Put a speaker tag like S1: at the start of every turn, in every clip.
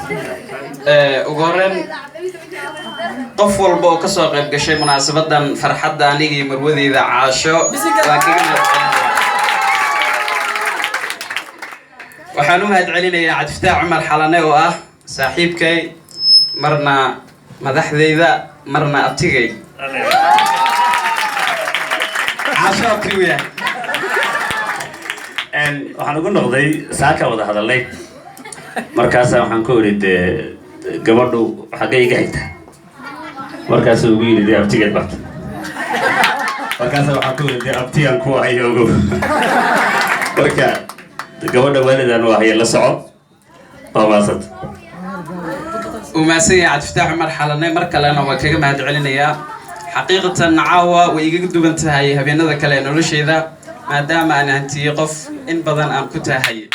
S1: Ugu horreyn, qof walba oo kasoo qayb gashay munaasabadan farxadda aniga iyo marwadeyda Caasho waan kaga mahadcelinayaa. Waxaan u mahadcelinayaa Cabdifataax Cumar Xalane oo ah saaxiibkay, marna madaxdeyda, marna abtigay. Caasho abti u yahay.
S2: Waxaan ugu noqday saaka wada hadalnay. Markaasa waxaan ku idhi, "Dee gabadhu xaggay iga xigta?" Markaasuu ugu yidhi, "Dee abtigeed barta." Markaasa waxaan ku idhi, "Dee abtiyaan ku ahay, ogow." Marka gabadha waalidaan u ahaye, la soco, waa maasanta.
S1: Uu mahadsan yahay Cabdifataax Cumar Xalane. Mar kalena waa kaga mahad celinayaa. Xaqiiqatan, caawa way igaga duwan tahay habeenada kale ee nolosheeda, maadaama aan hantiyey qof in badan aan ku tahay.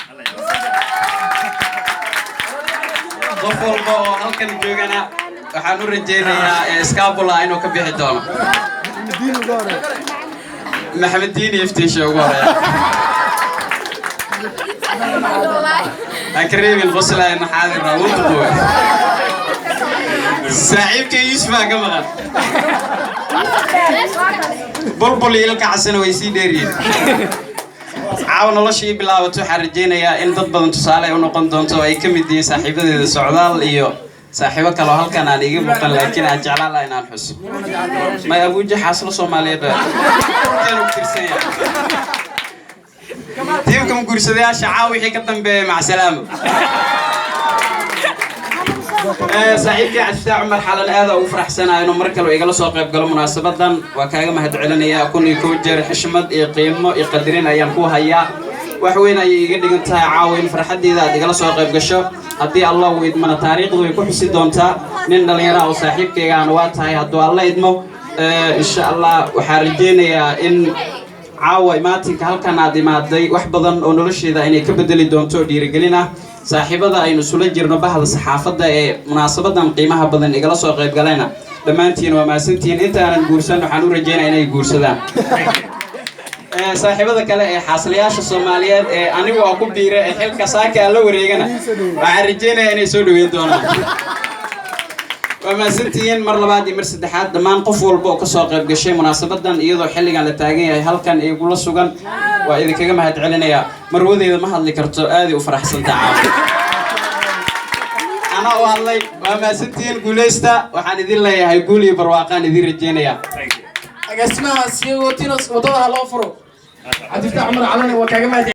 S1: Qof walba oo halkan joogana waxaan u rajaynayaa scabula inuu ka bixi doono. Maxamed Diini iftiisha ugu horeeya aan ka reebin qoslaaya maxaadirna wuu duqoobay. Saaxiibka Yuusufaa ka maqan, Bulbul iyo Ilka Casana way sii dheeryihiin. Caawa nolosha ii bilaabato waxaan rajaynayaa in dad badan tusaale ay u noqon doonto, oo ay ka mid yihiin saaxiibadeeda Socdaal iyo saaxiibo kale oo halkan aan iga muuqan, laakiin aan jeclaan lahaa inaan xuso. May Abuuja xaaslo Soomaaliyeed baa ku tirsan yahay tiimka guursadayaasha. Caawa wixii ka dambeeya, macsalaamo. Saaxiibkii Cabdifataax Cumar Xalan aada ugu faraxsanahay inuu mar kale igala soo qayb galo munaasabadan. Waa kaaga mahad celinayaa 1001 jeer. Xishmad iyo qiimo iyo qadarin ayaan ku hayaa. Wax weyn ayay iga dhigan tahay caawa in farxaddeeda aad igala soo qayb gasho. Haddii Allah uu idmana, taariikhdu way ku xusi doontaa. Nin dhallinyara oo saaxiibkaygaana waa tahay. Hadduu Alla idmo, insha Allah waxaan rajaynayaa in caawa imaatinka halkan aad imaaday wax badan oo nolosheeda inay ka bedeli doonto oo dhiirigelin ah. Saaxiibada aynu isula jirno bahda saxaafadda ee munaasabadan qiimaha badan igala soo qayb galayna, dhammaantiin waa mahadsantihiin. Intaanan guursan waxaan u rajeynaya inay guursadaan. Saaxiibada kale ee xaaslayaasha Soomaaliyeed ee anigu aan ku biira ee xilka saaka aan la wareegana, waxaan rajeynayaa inay soo dhaweyn doonaan. Waa mahadsantihiin mar labaad iyo mar saddexaad dhammaan qof walba oo kasoo qayb gashay munaasabadan, iyadoo xilligan la taagan yahay halkan igula sugan, waa idinkaga mahad celinayaa. Marwadeeda ma hadli karto, aaday u faraxsanta caawa, anaa u hadlay. Waa mahadsantihiin, guuleysta. Waxaan idin leeyahay guul iyo barwaaqaan idin rajeynayaa.
S3: Agaasimaha sii watinos wadada ha loo furo. Cabdifataax Cumar Calane waa kaaga mahad.